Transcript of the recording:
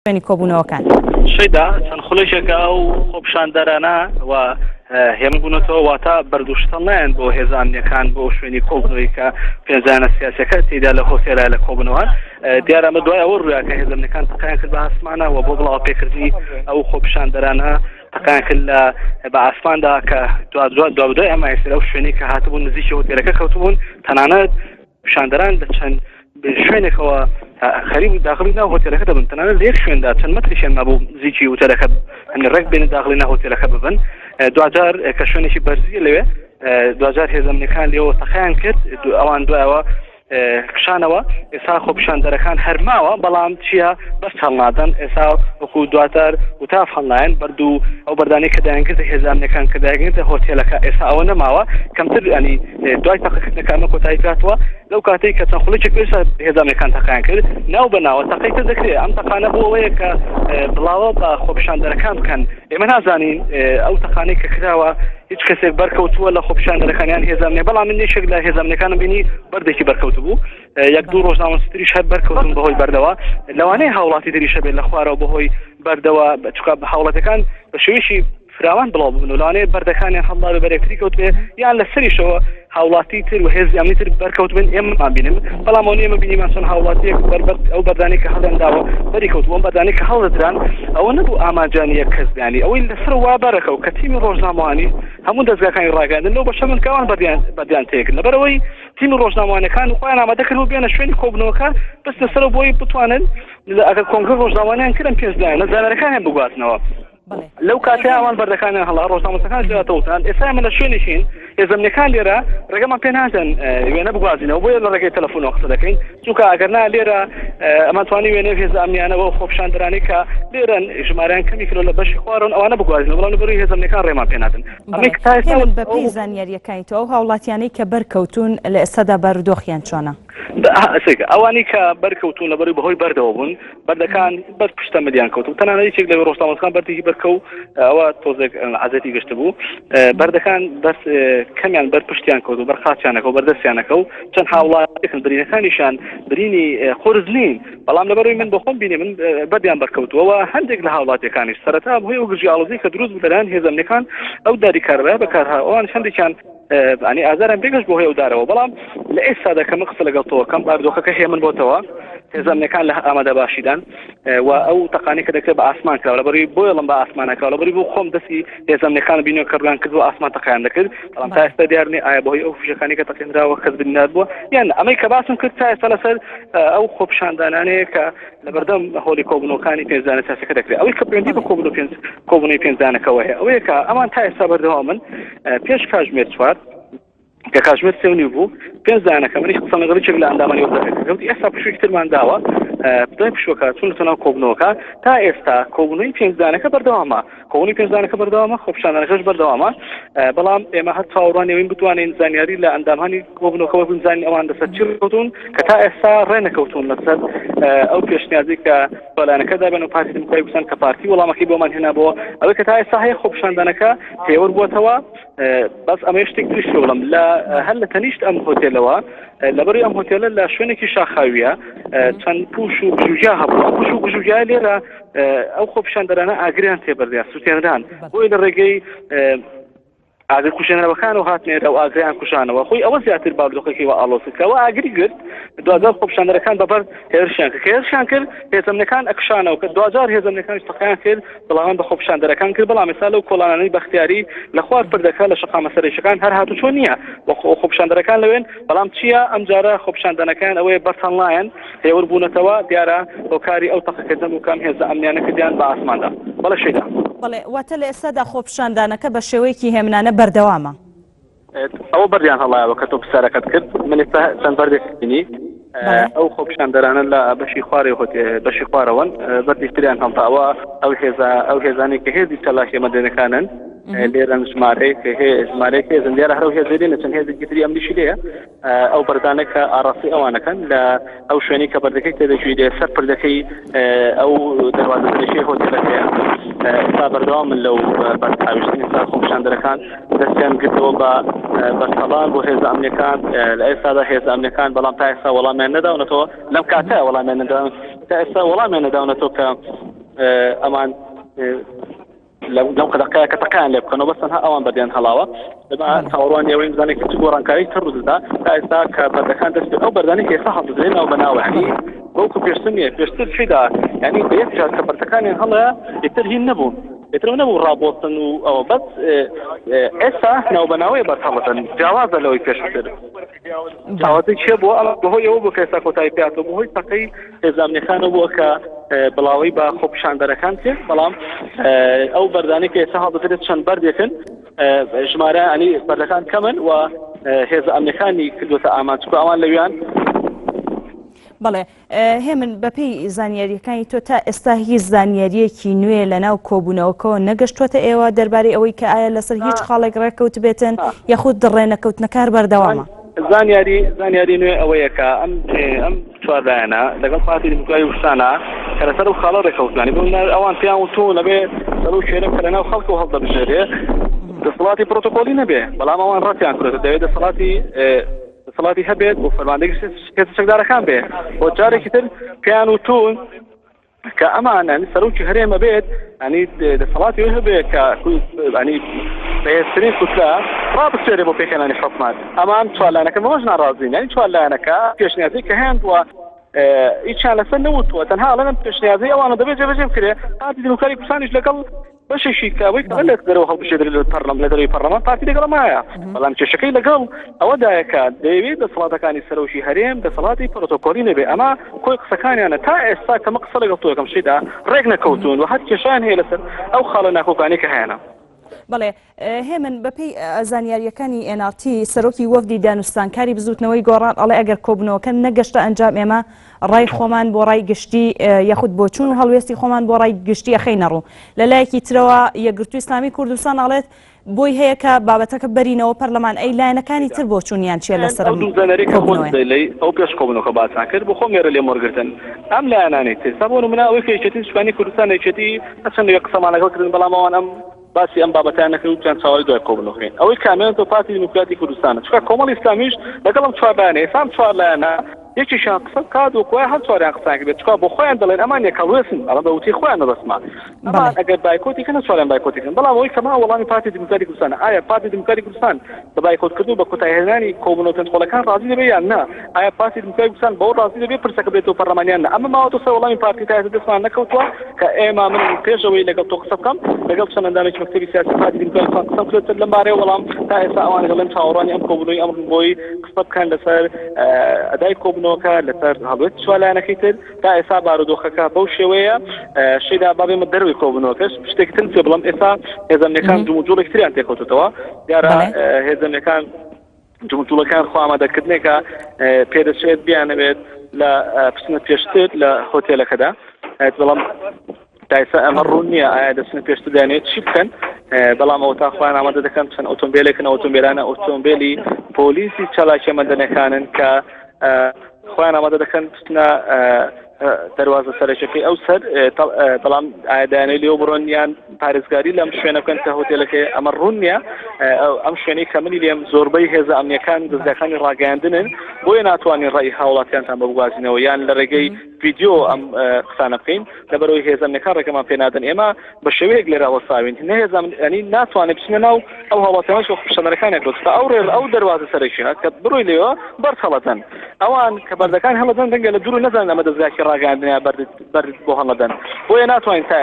شوێنی کۆبوونەوەکان. شەیدا چەند خولەکێکە ئەو خۆپیشاندەرانە و هێمن بوونەتەوە، واتە بەرد و شتەڵ نایەن بۆ هێزە ئەمنیەکان بۆ شوێنی کۆبوونەوەی کە پێنجانە سیاسەکە تێدا لە هۆتێلە لە کۆبوونەوە. دیارە ئەمە دوای ئەوە ڕوویا کە هێزە ئەمنیەکان تەقەیان کرد بە ئاسمانە و بۆ بڵاوە پێکردنی ئەو خۆپیشاندەرانە تەقەیان کرد لە بە ئاسماندا کە دوابدوای ئەمە ئێستا ئەو شوێنەی کە هاتبوون نزیکی هۆتێلەکە کەوتبوون، تەنانەت پیشاندەران لە چەند شوێنێکەوە خەریک بوو داخلی ناو هۆتێلەکە دەبن، تەنانەت لە یەک شوێندا چەند مەتریشیان مابوو نزیکی هوتێلەکە هەنی ڕێک بێنە داخلی ناو هۆتێلەکە ببن. دواجار کە شوێنێکی بەرزیە لەوێ، دواجار هێزە ئەمنیەکان لێەوە تەقەیان کرد، ئەوان دوایەوە کشانەوە. ئێستا خۆپیشاندەرەکان هەر ماوە، بەڵام چییە بەس هەڵنادەن. ئێستا وەکو دواتر وتاف هەڵنایەن بەرد و ئەو بەردانەی کە دایانگرتە هێزە ئەمنیەکان کە دایانگرتە هۆتێلەکە ئێستا ئەوە نەماوە. کەمتر ینی دوای تەقەکردنەکە ئەمە کۆتایی پێهاتووە. لەو کاتەی کە چەند خولەکێک پێش هێزە ئەمنیەکان تەقەیان کرد، ناو بە ناوە تەقەی تر دەکرێت. ئەم تەقانە بۆ ئەوەیە کە بڵاوە بە خۆپیشاندەرەکان بکەن. ئێمە نازانین ئەو تەقانەی کە کراوە هیچ کەسێک بەرکەوتووە لە خۆپیشاندەرەکان یان هێزە ئەمنیە، بەڵام من یەکێک لە هێزە ئەمنیەکانم بینی بەردێکی بەرکەوتبوو. یەک دوو ڕۆژنامەنووسی تریش هەر بەرکەوتون بەهۆی بەردەوە. لەوانەیە هاوڵاتی تریش هەبێت لە خوارەوە بەهۆی بەردەوە، چونکە هاوڵاتیەکان بە شێوەیەکی فراوان بڵاو ببن و لەوانەیە بەردەکانیان هەڵدابێ بەرێکتری کەوتبێ یان لە سەریشەوە هاوڵاتی تر و هێزی ئەمنی تر بەرکەوتبن ئێمەمان بینن. بەڵام ئەوە ئێمە بینیمان چەند هاوڵاتیەک بەر بەر ئەو بەردانەی کە هەڵیان داوە بەری کەوتبوو. ئەم بەردانەی کە هەڵدەدران ئەوە نەبوو ئامانجانی یەک کەس بیانی، ئەوەی لەسەر وا بەرەکەوت کە تیمی ڕۆژنامەوانی هەموو دەزگاکانی ڕاگەیاندن لەو بەشە بن کە ئەوان بەردیان بەردیان تێکرد، لەبەرئەوەی تیمی ڕۆژنامەوانەکان خۆیان ئامادە کردبوو بێنە شوێنی کۆبوونەوەکە بچنە سەرەوە بۆی بتوانن ئەگەر کۆنگرە ڕۆژنامەوانیان کرد ئەم پێنج لایەنە زانیاریەکانیان بگوازنەوە. لەو کاتەی ئەوان بەردەکانیان هەڵا ڕۆژنامەنووسەکان زیاتەوتان ئێستا ئێمە لە شوێنێکین هێزەمنیەکان لێرە ڕێگەمان پێ نادەن وێنە بگوازینەوە، بۆیە لە ڕێگەی تەلەفۆنەوە قسە دەکەین، چونکە ئەگەر نا لێرە ئەمان توانی وێنەی هێزە ئەمنیانەوە و خۆپیشاندەرانەی کە لێرەن ژمارەیان کەمی کردووە لە بەشی خوارەوەن ئەوانە بگوازینەوە، بەڵام لەبەرئەوەی هێزە ئەمنیەکان ڕێمان پێ نادەن. ئەمەی کە تا ئێستا هێمن بەپێی زانیارییەکانی تۆ ئەو هاوڵاتیانەی کە بەرکەوتوون لە ئێستادا بارودۆخیان چۆنە؟ ئەوانەی کە بەرکەوتوون لەبەرئەوەی بەهۆی بەردەوە بوون، بەردەکان بەر پشتە ملیان کەوت و تەنانەت یەکێک لە ڕۆژنامەنووسەکان بەردێکی بەرکەوت، ئەوە تۆزێک عەزێتی گەشتبوو. بەردەکان بەس کەمیان بەر پشتیان کەوت و بەر قاچیانەکە و بەر دەستیانەکە و چەند هاوڵاتیەکن برینەکانیشان برینی قورس نین، بەڵام لەبەرئەوەی من بۆخۆم بینی من بەردیان بەرکەوتووە و هەندێک لە هاوڵاتیەکانیش سەرەتا بەهۆی ئەو گرژی ئاڵۆزی کە دروست بوو لەلایەن هێزە ئەمنیەکان ئەو داری کارەبایە بەکارها ئەوان هەندێکیان ینی ئازارم پێگەشت بۆ هۆی ئەو دارەوە. بەڵام لە ئێستادا کە من قسە لەگەڵ تۆ کەم بارودۆخەکە هێمن بۆتەوە، هێزە ئەمنیەکان لە ئامادە باشیدان و ئەو تەقانەی کە دەکرێت بە ئاسمان کراوە، لەبەرئەوەی بۆیڵم بە ئاسمانە کراوە، لەبەرئەوەی بۆ خۆم دەستی هێزە ئەمنیەکان بینیوە کە ڕویان کرد بۆ ئاسمان تەقیان دەکرد، بەڵام تا ئێستا دیار نییە ئایا بەهۆی ئەو فیشەکانی کە تەقێنراوە کەس بریندار بووە یان نا. ئەمەی کە باسم کرد تا ئێستا لەسەر ئەو خۆپیشاندانانەیە کە لەبەردەم هۆڵی کۆبوونەوەکانی پێنجدانە سیاسەکە دەکرێت. ئەوەی کە پەیوەندی بە کۆبوونەوە پێنج کۆبوونەوەی پێنجدانەکەوە هەیە ئەوەیە کە ئەمان تا ئێستا بەردەوامن. پێش کاژمێر 4 کە کاژمێر 3:30 بوو پێنج دانەکە منیش قسەم لەگەڵ یەکێک لە ئەندامانی وەفدەکە کرد، ئێستا پشوویەکی ترمان داوە، دوای پشووەکە چوونەتە ناو کۆبوونەوەکە. تا ئێستا کۆبوونەوەی پێنج دانەکە بەردەوامە، کۆبوونەوەی پێنج دانەکە بەردەوامە، خۆپیشاندانەکەش بەردەوامە، بەڵام ئێمە هەر چاوەڕوانی ئەوەین بتوانین زانیاری لە ئەندامانی کۆبوونەوەکە وەربگرین، بزانین ئەوان لەسەر چی ڕێککەوتوون کە تا ئێستا ڕێنەکەوتوون لەسەر ئەو پێشنیازەی کە بەلایەنەکە دابێن و پارتی دیموکراتی کوردستان کە پارتی وەڵامەکەی بۆمان هێنابەوە. ئەوەی کە تا ئێستا هەیە خۆپیشاندانەکە هێور بووەتەوە. بەس ئەمە شتێک تریش پێ بڵێم، لە هەر لە تەنیشت ئەم هۆتێلەوە، لەبەری ئەم هۆتێلە لە شوێنێکی شاخاویە چەند پوش و گژوگیا هەبوو. ئەم پوش و گژوگیا لێرە ئەو خۆپیشاندەرانە ئاگریان تێبەردرا، سووتێنران، بۆیە لە ڕێگەی ئاگر کوژێنەرەوەکان و هاتنێرە و ئاگریان کوژانەوە. خۆی ئەوە زیاتر بارودۆخەکەی وە ئاڵۆز کرد کەەوە ئاگری گرت. دواجار خۆپیشاندەرەکان بەبەر هێرشیان کرد، کە هێرشیان کرد هێزەمنەکان ئەکشانەوە، کە دواجار هێزەمنەکانیش تەقەیان کرد، بەڵام بە خۆپیشاندەرەکان کرد. بەڵام ئێستا لەو کۆڵانانەی بەختیاری لە خوار پردەکە لە شەقامە سەرەکیەکان هەر هاتوچۆ نییە و خۆپیشاندەرەکان لەوێن. بەڵام چییە ئەم جارە خۆپیشاندانەکان ئەوەیە بەرتەڵنایەن هێور بوونەتەوە. دیارە هۆکاری ئەو تەقەکردن بوو کە ئەم هێزە ئەمنیانە کردیان بە ئاسماندا. بەڵێ شەیدا. بەڵێ، واتە لە ئێستادا خۆپیشاندانەکە بە شێوەیەکی هێمنانە بەردەوامە. ئەوە بەردیان هەڵایەوە کە تۆ پرسیارەکەت کرد. من ئێستا چەند بەردێک بینی ئەو خۆپیشاندەرانە لە بەشی خوارێ بەشی خوارەوەن بەردی تریان هەڵداوە. ئەو هێزە ئەو هێزانەی کە هێزی چالاکیە مەدەنەکانن لێرەن، ژمارەیەک ژمارەیەک هێزن، دیارە هەر ئەو هێزەی لێنە، چەند هێزێکی تری ئەمنیشی لێیە. ئەو بەردانە کە ئاڕاستەی ئەوانەکەن لە ئەو شوێنەی کە بەردەکەی تێدەگیرێ سەر پردەکەی ئەو دەروازە سەرەکیی هۆتێلەکەیە. ئێستا بەردەوام من لەو بەرد هاویشتن. ئێستا خۆپیشاندەرەکان دەستیان گرتەوە بە بەرتەڵان بۆ هێزە ئەمنیەکان. لە ئێستادا هێزە ئەمنیەکان بەڵام تا ئێستا وەڵامیان نەداونەتەوە، لەم کاتە وەڵامیان نەداون، تا ئێستا وەڵامیان نەداونەتەوە کە. ئەمان لەم قەدەقەیە کە تەقیان لێ بکەنەوە بەس تەنها ئەوان بەردیان هەڵاوە ئێمە چاوەڕوانی ئەوەین بزانین کە چ گۆڕانکاری تر ڕوودەدا تا ئێستا کە بەردەکان دەست ئەو بەردانەی کە ئێستا هەڵدەدرێن ناو بەناوە یعنی وەکو پێشتر نییە پێشتر چیدا یعنی بە یەک جار کە بەردەکانیان هەڵەیە ئیتر هین نەبوون ئیتر نەبوو ڕابۆستن و ئەوە بەس ئێستا ناو بەناوەیە بەرد هەڵدەدەن جیاوازە لەوەی پێشتر جیاوازی چیە بووە ئەمە بەهۆی ئەوە بوو کە ئێستا کۆتایی پێ هاتووە بەهۆی تەقەی هێزە ئەمنیەکانەوە بووە کە بڵاوەی بە خۆپیشاندەرەکان کرد بەڵام ئەو بەردانەی کە ئێستا هەڵدەدرێت چەند بەردێکن ژمارە ئەنی بەردەکان کەمن و هێزە ئەمنیەکانی کردوتە ئامانج چونکە ئەوان لەویان بەڵێ هێمن بەپێی زانیاریەکانی تۆ تا ئێستا هیچ زانیاریەکی نوێ لە ناو کۆبوونەوەکەەوە نەگەشتوەتە ئێوە دەربارەی ئەوەی کە ئایا لەسەر هیچ خاڵێک ڕێککەوتبێتن یاخود ڕێنەکەوتنەکار بەردەوامە؟ زانیاری زانیاری نوێ ئەوەیە کە ئەم ئەم چوار لایەنە لەگەڵ پارتی دیموکراتی کوردستانە کە لەسەر ئەو خاڵە ڕێککەوتنانی بۆ ئەوان پێیان وتوون ئەبێ سەرۆک شێرە کە لەناو خەڵکەوە هەڵدەبژێرێ دەسەڵاتی پرۆتۆکۆلی نەبێ بەڵام ئەوان ڕەتیان کردێت دەوێت دەسەڵاتی دەسەڵاتی هەبێت بۆ فەرماندەی هێزە چەکدارەکان بێ بۆ جارێکی تر پێیان وتوون کە ئەمان ینی سەرۆکی هەرێمە بێت ینی دەسەڵاتی ئەوی هەبێ کە ینی بەهێزترین کوتلە ڕابسێرێ بۆ پێکهێنانی حکومەت ئەمان چوار لایەنەکە بەوەش ناڕازین ینی چوار لایەنەکە پێشنیازی کە هەیان بووە هیچیان لەسەر نەوتووە تەنها ئەڵێن پێشنیازی ئەوانە دەبێت جێبەجێ بکرێ پارتی دیموکراتی کوردستانیش لەگەڵ بەشێکی کە ئەوەی کە لە دەرەوە هەڵبژێردرێت لە پەرلەم لە دەرەوەی پەرلەمان پارتی لەگەڵ مایە بەڵام کێشەکەی لەگەڵ ئەوەدایە کە دەیەوێت دەسەڵاتەکانی سەرۆکی هەرێم دەسەڵاتی پرۆتۆکۆلی نەبێ ئەمە کۆی قسەکانیانە تا ئێستا کە من قسە لەگەڵ تۆ یەکەم شتدا ڕێک نەکەوتوون و هەر کێشیان هەیە لەسەر ئەو خاڵە ناکۆکانەی کە هەیانە. بەڵێ هێمن بەپێی زانیارییەکانی NRT سەرۆکی وەفدی دانوستانکاری بزوتنەوەی گۆڕان ئەڵێ ئەگەر کۆبوونەوەکە نەگەشتە ئەنجام ئێمە ڕای خۆمان بۆ ڕای گشتی یاخود بۆچوون و هەڵوێستی خۆمان بۆ ڕای گشتی ئەخەینە ڕوو لە لایەکی ترەوە یەکگرتوو ئیسلامی کوردستان ئەڵێت بۆی هەیە کە بابەتەکە بەرینەوە پەرلەمان ئەی لایەنەکانی تر بۆچوونیان چیە لەسەر ئەم کۆبوونەوەیە؟ ئەو پێش کۆبوونەوەکە باسمان کرد بۆ خۆم لێرە لێم وەرگرتن ئەم لایەنانەی تر سا بۆ نمونە ئەوەی کە یەکێتی نیشتمانی کوردستان یەکێتی هەرچەند لەوێ قسەمان لەگەڵ کردن بەڵام ئەوان ئەم باسی ئەم بابەتەیان نەکرد وتیان چاوەڕێی دوای کۆبوونەوەکەین ئەوەی کە ئەمێنێتەوە پارتی دیموکراتی کوردستانە چونکە کۆمەڵی ئیسلامیش لەگەڵ ئەم چوار لایەنە ئێستا ئەم چوار لایەنە یەکێکیان قسە بکات وەکو وایە هەر چواریان قسەیان کردبێت چونکە بۆ خۆیان دەڵێن ئەمان یەک هەڵوێستن ئەڵێن بە وتەی خۆیان مەبەستمە ئەمان ئەگەر بایکۆتی کەن چواریان بایکۆتی کەن بەڵام ئەوەی کە ما وەڵامی پارتی دیموکراتی کوردستانە ئایا پارتی دیموکراتی کوردستان بە بایکۆتکردن و بە کۆتاییهێنانی کۆبوونەوە پێنج قۆڵەکان ڕازی دەبێت یان نا؟ ئایا پارتی دیموکراتی کوردستان بەوە ڕازی دەبێت پرسەکە بێتەوە پەرلەمان یان نا؟ ئەمە ماوەتەوە سەر وەڵامی پارتی تا ئێستا دەستمان نەکەوتووە کە ئێمە من پێش ئەوەی لەگەڵ تۆ قسە بکەم لەگەڵ چەند ئەندامێکی مەکتەبی سیاسی پارتی دیموکراتی کوردستان قسەم کرد لەم بارەیەوە بەڵام تا ئێستا ئەوان دەڵێن چاوەڕوانی ئەم کۆبوونەوەی ئەمڕۆن بۆی قسە بکەن لەسەر ئەدای کۆبوونەوەکە لەسەر هەڵوێستی چوار لایەنەکەی تر تا ئێستا بارودۆخەکە بەو شێوەیە شەیدا با بێمە دەرەوەی کۆبوونەوەکەش شتێکی تر پێ بڵێم ئێستا هێزە ئەمنیەکان جموجوڵێکی تریان تێکەوتوتەوە دیارە هێزە ئەمنیەکان جموجوڵەکان خۆ ئامادەکردنێکە پێدەچێت بیانەوێت لە بچنە پێشتر لە هۆتێلەکەدا بەڵام تا ئێستا ئەمە ڕوون نییە ئایا دەچنە پێشتر دەیانەوێت چی بکەن بەڵام ئەو تا خۆیان ئامادە دەکەن چەند ئۆتۆمبیلێکن ئۆتۆمبیلانە ئۆتۆمبیلی پۆلیسی چالاکیە مەدەنەکانن کە خۆیان ئامادە دەکەن بچنە دەروازە سەرەکیەکەی ئەو سەر بەڵام ئایا دەیانەوێت لێوە بڕۆن یان پارێزگاری لەم شوێنە بکەن کە هۆتێلەکەی ئەمە ڕوون نییە ئەم شوێنەی کە منی لێم زۆربەی هێزە ئەمنیەکان دەزگاکانی ڕاگەیاندنن بۆیە ناتوانین ڕێی هاوڵاتیانتان بە بگوازینەوە یان لە ڕێگەی ڤیدیۆ ئەم قسانە بکەین لەبەرەوەی هێزە ئەمنیەکان ڕێگەمان پێ نادەن ئێمە بە شێوەیەک لێرە وەستاوین نە هێزە ئەمنی ناتوانێت بچنە ناو ئەو هاوڵاتیانەش کە خۆپیشاندەرەکانیان کردووە ئەو ڕێ ئەو دەروازە سەرەکیە کە بڕۆی لێوە بەرد هەڵەدەن ئەوان کە بەردەکان هەڵەدەن ڕەنگە لە دوور نەزانن ئەمە دەزگاکی ڕاگەیاندنە بەرد بەرد بۆ هەڵەدەن بۆیە ناتوانین تا.